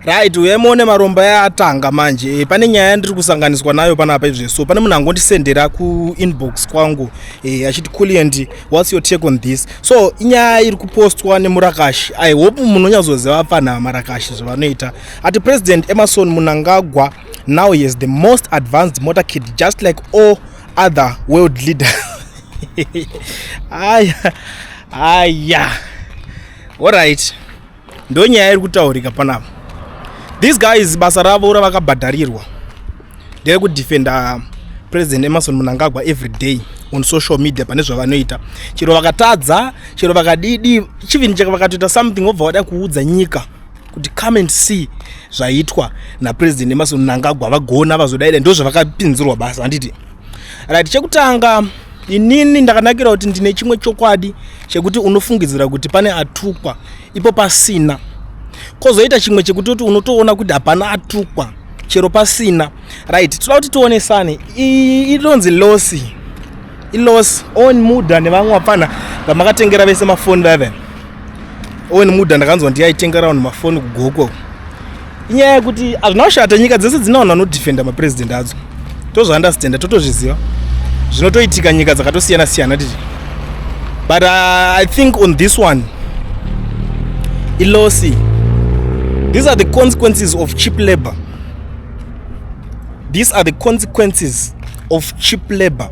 Right, uyai muone marombo aya atanga manje. Pane nyaya yandiri kusanganiswa nayo panapa izve. So pane munhu angondisendera kuinbox kwangu achiti, "Kulient, what's your take on this?" So inyaya iri kupostwa nemurakashi. I hope munonyatsoziva pfana marakashi zvavanoita. Ati President Emmerson Mnangagwa now he is the most advanced motorcade, just like all other world leaders. Aya aya, alright, ndo nyaya iri kutaurika panapa. These guys, basa ravo ravakabhadharirwa nderekudefenda President Emmerson Mnangagwa every day on social media. Pane zvavanoita, chero vakatadza, chero vakadidi, chivini chaka vakatoita something, vobva vada kuudza nyika kuti, "Come and see zvaitwa naPresident Emmerson Mnangagwa, vagona, vazodaida." Ndo zvavakapinzirwa basa, handiti? Right, chekutanga, inini ndakanakira kuti ndine chimwe chokwadi chekuti unofungidzira kuti pane atukwa ipo pasina. Kwozoita chimwe chekutoti unotoona kuti hapana atukwa chero pasina. Right, toda kuti tionesane. Iyi inonzi loss, iloss Owen Mudha nevamwe vapfana vamakatengera vese mafoni vave. Owen Mudha ndakanzwa ndiyaitengera vanhu mafoni kuGokwe. Inyaya yekuti hazvina kushata, nyika dzese dzina vanhu vanodefenda mapurezidendi adzo. Tozviunderstanda, totozviziva, zvinotoitika nyika dzakatosiyana siyana titi. But I think on this one iloss. These are the consequences of cheap labor. These are the consequences of cheap labor.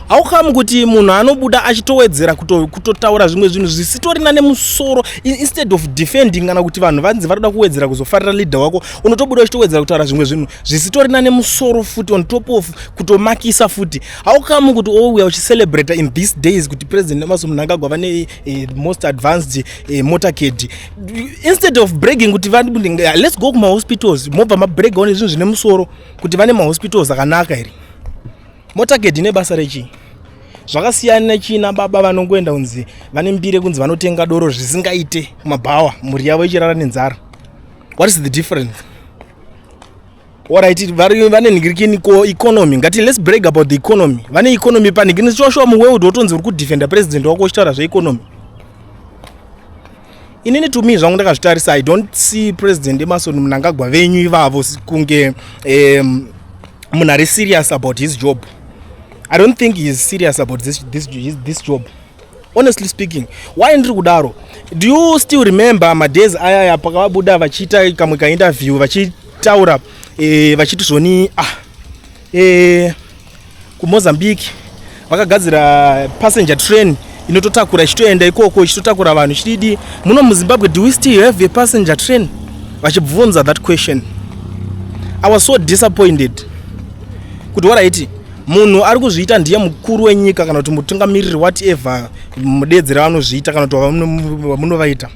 Haukamu kuti munhu anobuda achitowedzera kutotaura zvimwe zvinhu zvisitorina nemusoro instead of defending, kana kuti vanhu vanzi vari kuda kuwedzera kuzofarira leader wako, unotobuda uchitowedzera kutaura zvimwe zvinhu zvisitorina nemusoro futi, on top of kutomakisa futi. Haukamu kuti ouya uchicelebrata in these days kuti President Emmerson Mnangagwa vane most advanced motorcade, instead of bragging kuti let's go kumahospitals, mobva mabragawo nezvinhu zvine musoro kuti vane mahospitals akanaka here. Motorcade ine basa rechii? Zvakasiyana nechina baba vanongoenda kunzi vane mbiri kunzi vanotenga doro zvisingaite kumabhawa, mhuri yavo ichirara nenzara. What is the difference? Alright, vari vane nhingirikini ko economy. Ngati let's brag about the economy. Vane economy panhingirikini shosho muworld, wotonzi uri kudefenda president wako uchitaura zveeconomy. Inini, to me zvangu, ndakazvitarisa, I don't see President Emmerson Mnangagwa venyu ivavo kunge munhu ari serious about his job. I don't think he is serious about this job, honestly speaking. Why ndiri kudaro? Do you still remember madays ayaya pakavabuda vachiita kamwe kainterview vachitaura vachiti zvoni kuMozambique vakagadzira passenger train inototakura ichitoenda ikoko, ichitotakura vanhu ichididi? Muno muZimbabwe, do we still have a passenger train? Vachibvunza that question, I was so disappointed kuti alright, munhu ari kuzviita ndiye mukuru wenyika kana kuti mutungamiriri, whatever mudedzera vanozviita kana kuti vamunovaita,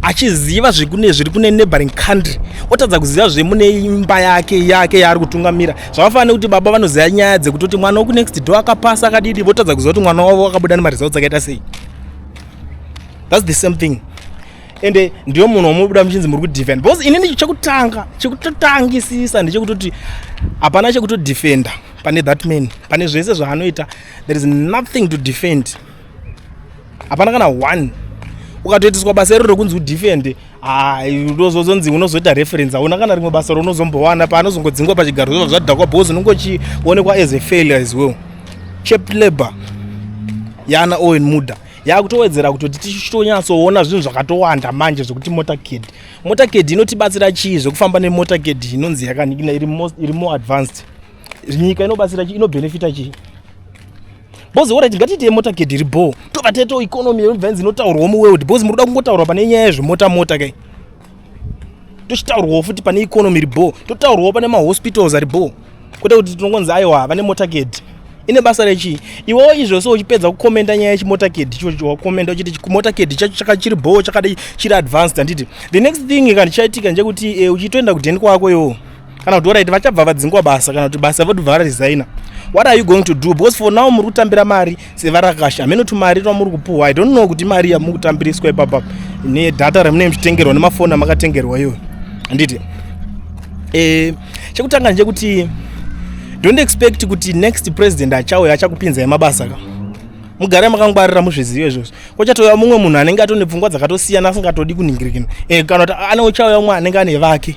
achiziva zvekune zviri kune neighboring country, otadza kuziva zvemune imba yake yaari kutungamira. Zvakafanana nekuti baba vanoziva nyaya dzekutoti mwana wekunext door akapasa akadidi, votadza kuziva kuti mwana wavo akabuda nemaresults akaita sei. That's the same thing. Ende ndiyo munhu wamubuda muchinzi muri kudefend, because inini chekutanga, chekutotangisisa ndechekutoti hapana chekutodefenda pane that man. Pane zvese zvaanoita, there is nothing to defend, hapana kana one. Ukatoitiswa basa iro rekunzi udefende, unozozonzi unozoita reference, hauna kana rimwe basa raunozombowana. Paanozongodzingwa pachigaro, zvobva zvadhakwa, because unongochionekwa as a failure as well. Cheap labor yana Owen Mudha yakutowedzera kutoti tichitonyatsoona zvinhu zvakatowanda manje zvekuti motorcade inotibatsira chii? Zvekufamba nemotorcade inonzi yakanikina iri more advanced, nyika inobatsira chii? Inobhenefita chii? Because alright, ngatiite motorcade iri bho, tobva taitawo economy yobva inzi inotaurwawo muworld, because muri kuda kungotaurwa pane nyaya yezvemota mota kai. Tochitaurwawo futi pane economy iri bho, totaurwawo pane mahospitals ari bho, kwete kuti tinongonzi aiwa, vane motorcade. Ine basa rechii? Iwewo izvose uchipedza kukomenda nyaya yechimotorcade ichocho, wakomenda uchiti chimotorcade chacho chaka chiri bho, chakadai, chiri advanced, handiti? The next thing kana chichaitika ndechekuti uchitoenda kudheni kwako iwowo, kana kuti alright, vachabva vadzingwa basa, kana kuti basa votobva varesigna. What are you going to do? Because for now muri kutambira mari sevarakasha, hamene kuti mari twamuri kupuhwa, I don't know kuti mari yamuri kutambiriswa ipapa nedhata ramunenge muchitengerwa nemafoni amakatengerwa iyoyo, handiti? Chekutanga ndechekuti don't expect kuti next president achauya achakupinzai mabasa ka. Mugare makangwarira, muzvizive izvozvo. Kwachatouya mumwe munhu anenge atone pfungwa dzakatosiyana, asingatodi kunhingirikina, kana kuti ane uchauya umwe anenge ane vake.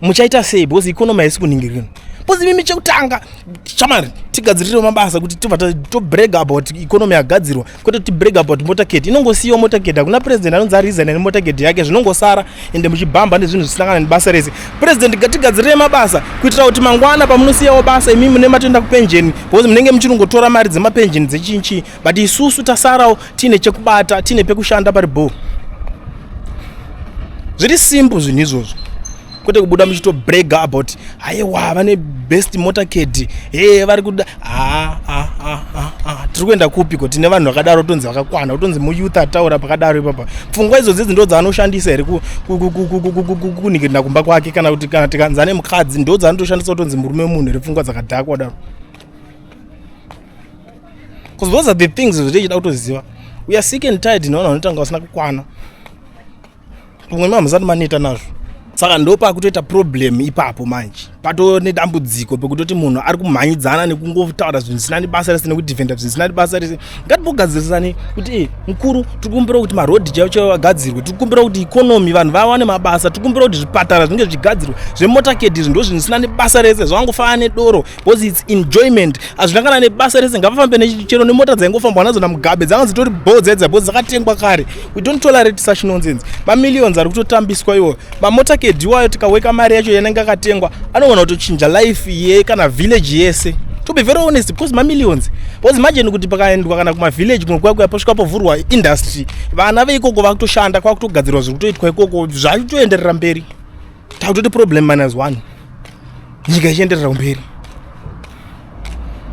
Muchaita sei? Because economy haisi kunhingirikina, because imimi chekutanga chamari tigadzirire mabasa kuti tibva tobrag about economy yagadzirwa, kwete kuti tibrag about motorcade. Inongosiyiwa motorcade. Hakuna president anonzi aresigna nemotorcade yake, zvinongosara. Ende muchibhamba nezvinhu zvisina kana nebasa rese. President, tigadzirire mabasa kuitira kuti mangwana pamunosiyawo basa, imi mune matoenda kupenjeni, because munenge muchiringotora mari dzemapenjeni dzechinchi, but isusu tasarawo tiine chekubata, tiine pekushanda pari bho. Zviri simple zvinhu izvozvo, kwete kubuda muchitobrega about haiwa, vane best motorcade, he vari kuda. Ha ha ha ha, tiri kuenda kupiko? Tine vanhu vakadaro, tonzi vakakwana, kutonzi muyouth ataura pakadaro ipapa. Pfungwa idzodzi ndo dzaanoshandisa here kunhingirina kumba kwake? Kana kuti kana tikanzi ane mukadzi, ndo dzaanotoshandisa kutonzi murume munhu here? Pfungwa dzakadhakwa daro? Because those are the things zvetichida kutoziva. We are sick and tired nevanhu vanotanga vasina kukwana. Pamwe mamusati maneta nazvo, saka ndo pakutoita problem ipapo manje. Pato nedambudziko pekutoti munhu ari kumhanyidzana nekungotaura zvinhu zvisina nebasa rese, nekudefenda zvinhu zvisina nebasa rese. Ngatimbogadzirisanei kuti mukuru, tiri kukumbira kuti marodhi chaivo chaivo agadzirwe, tiri kukumbira kuti economy, vanhu vawane mabasa, tiri kukumbira kuti zvipatara zvinge zvichigadzirwa. Zvemotorcade izvi ndo zvinhu zvisina nebasa rese, zvavangofanana nedoro because it's enjoyment, hazvina kana nebasa rese. Ngavafambe chero nemota dzaingofambwa nadzo naMugabe, dzanga dzitori bho dzedza because dzakatengwa kare. We don't tolerate such nonsense. Mamillions ari kutotambiswa iwo mamotorcade iwayo. Tikaweka mari yacho yanenge akatengwa, anogona kutochinja life ye kana village yese, to be very honest, because mamillions. Because imagine kuti pakaendwa kana kumavillage kumwe kuya kuya, posvika povhurwa industry, vana veikoko vakutoshanda, kwakutogadzirwa zviri kutoitwa ikoko, zvakutoenderera mberi. Takutoti problem minus one, nyika ichienderera kumberi,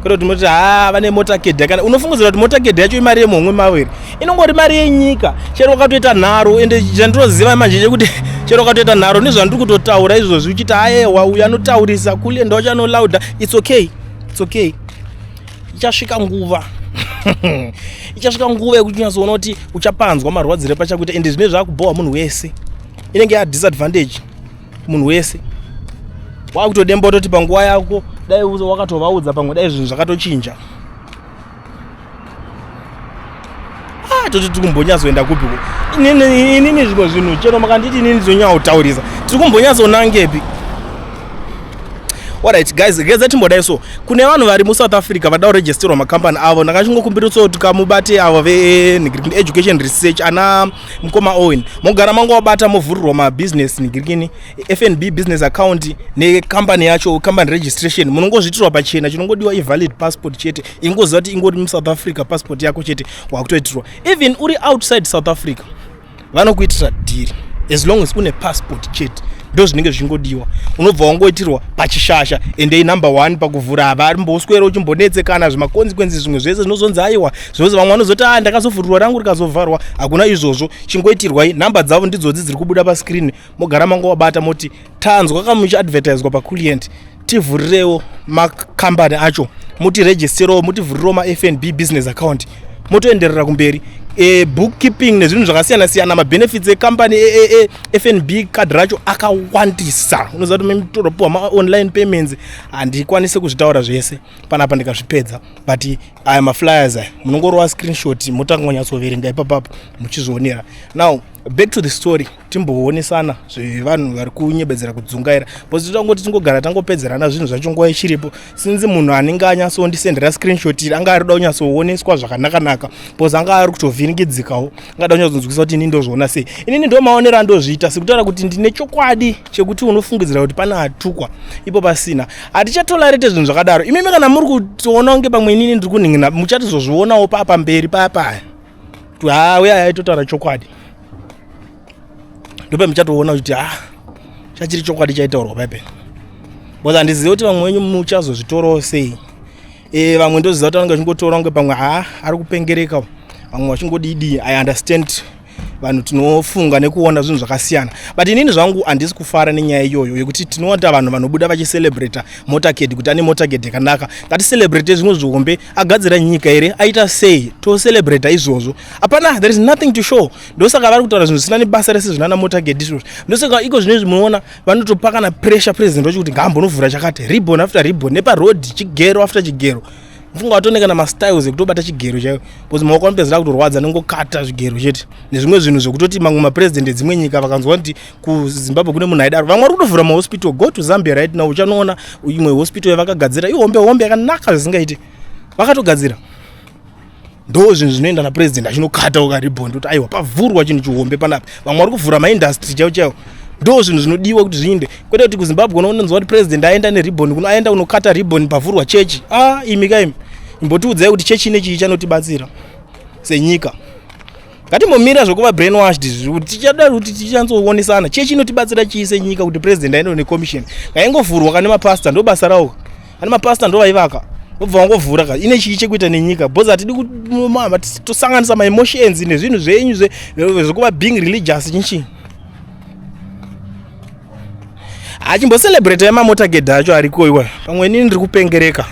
kwete kuti moti ha, vane motorcade. Kana unofungidzira kuti motorcade yacho imari yemuhomwe mavo here? Inongori mari yenyika. Chero wakatoita nharo, ende chandinoziva manje chekuti chero wakatoita nharo nezvandiri kutotaura izvozvi, uchiti ayewa, uyu anotaurisa, kulenda wacho anolouda, it's okay, it's okay. Ichasvika nguva, ichasvika nguva yekuti unyatsoona kuti uchapanzwa marwadziro pachakuita. Ende zvinenge zvakubhowa munhu wese, inenge yadisadvantage munhu wese. Wakutodemba kutoti panguva yako dai wakatovaudza, pamwe dai zvinhu zvakatochinja. Ah, toti tiri kumbonyatsoenda kupiko inini? Zvimwe zvinhu chero makanditi inini ndinonyautaurisa, tiri kumbonyatsonangepi? Alright guys, geza timbodai. So kune vanhu vari muSouth Africa vada kuregisterwa makambani avo, ndakachingokumbirisawo kuti kamubate avo veeducation research, ana mukoma Owen, mogara mangovabata, movhurirwa mabusiness nigirikini FNB business account nekambani yacho, company registration munongozviitirwa pachena. Chinongodiwa ivalid passport chete. Ingoziva kuti ingori muSouth Africa, passport yako chete, wakutoitirwa. Even uri outside South Africa, vanokuitira dhiri as long as une passport chete. Ndo zvinenge zvichingodiwa. Unobva wangoitirwa pachishasha. Endei number one pakuvhura, havarimboswera uchimbonetsekana zvemaconsequences, zvimwe zvese zvinozonzi aiwa, zvinozi vamwe vanozoti a, ndakazovhurirwa rangu rikazovharwa. Hakuna izvozvo, chingoitirwai. Nhamba dzavo ndidzodzi dziri kubuda pascreen. Mogara mangovabata, moti tanzwa kamuchiadvertiswa paclient, tivhurirewo makambani acho, mutiregisterewo, mutivhurirewo maFNB business account, motoenderera kumberi. Bookkeeping nezvinhu zvakasiyana siyana, mabenefits ecompany FNB card racho akawandisa. Unoziva kuti mitotopiwa maonline payments. Handikwanisi kuzvitaura zvese panapa ndikazvipedza, but aya maflyers aya munongorova screenshot, motanga kunyatsoverenga ipapapo muchizvionera. Now back to the story, timboonesana zvevanhu vari kunyebedzera kudzungaira, because totangoti tingogara tangopedzerana zvinhu zvacho nguva ichiripo, sinzi munhu anenge anyatsondisendera screenshot iri anga arida kunyatsooneswa zvakanaka-naka, because anga ari kutovhiringidzikawo, angada kunyatsonzwisa kuti ini ndozviona sei. Inini ndo maonero andozviita, sekutaura kuti ndine chokwadi chekuti unofungidzira kuti pane atukwa ipo pasina. Hatichatolerate zvinhu zvakadaro. Imimi kana muri kutoona kunge pamwe inini ndiri kunhin'ina, muchatizozvionawo pamberi paya kuti ha, uya aitotaura chokwadi. Ndope muchatoona kuti ha, chachiri chokwadi chaitaurwa paipe, because handizivi kuti vamwe venyu muchazozvitorawo sei. Vamwe ndoziva kuti vanenge vachingotora kunge pamwe ha, ari kupengereka, vamwe vachingodidi. I understand, vanhu tinofunga nekuona zvinhu zvakasiyana, but inini zvangu handisi kufara nenyaya iyoyo yekuti tinoita vanhu vanobuda vachicelebrata motorcade, kuti ane motorcade yakanaka. Ngaticelebrate zvimwe zvihombe. Agadzira nyika here? Aita sei? Tocelebrata izvozvo? Hapana, there is nothing to show. Ndosaka vari kutaura zvinhu zvisina nebasa rese, zvinana motorcade izvozvo. Ndosaka iko zvino izvi munoona vanotopa kana pressure president wacho kuti ngaambonovhura chakati, ribbon after ribbon, neparoad, chigero after chigero. Mfunga watone kana mastyles ekutobata chigero chaiyo because maoko anopedzera kutorwadza nengokata zvigero chete nezvimwe zvinhu zvekutoti mamwe mapresident edzimwe nyika vakanzwa kuti kuzimbabwe kune munhu aidaro vamwe vari kutovhura mahospital. Go to Zambia right now, uchanoona imwe hospital yavakagadzira ihombe hombe yakanaka zvisingaiti, vakatogadzira. Ndo zvinhu zvinoenda napresident achinokata ukaribond kuti aiwa, pavhurwa chinhu chihombe panapa. Vamwe vari kuvhura maindustry chaivo chaivo. Ndo zvinhu zvinodiwa kuti zviinde, kwete kuti kuZimbabwe unonzwa kuti president aenda neribbon kuno, aenda kunokata ribbon pavhurwa chechi. A ah, imi kaimi, imbotiudzai kuti chechi ine chii chanotibatsira senyika? Ngatimbomira zvokuva brainwashed kuti tichada kuti tichanzoonesana. Chechi inotibatsira chii senyika kuti president aende necommission? Ngaingovhurwa kane mapasta, ndo basa rawo. Ane mapasta ndo vaivaka, vobva vangovhura ka. Ine chii chekuita nenyika? Because hatidi tosanganisa maemotions nezvinhu zvenyu zvekuva being religious chinchii. Achimbocelebrata yemamotorcade acho ariko iwa. Pamwe inini ndiri kupengereka.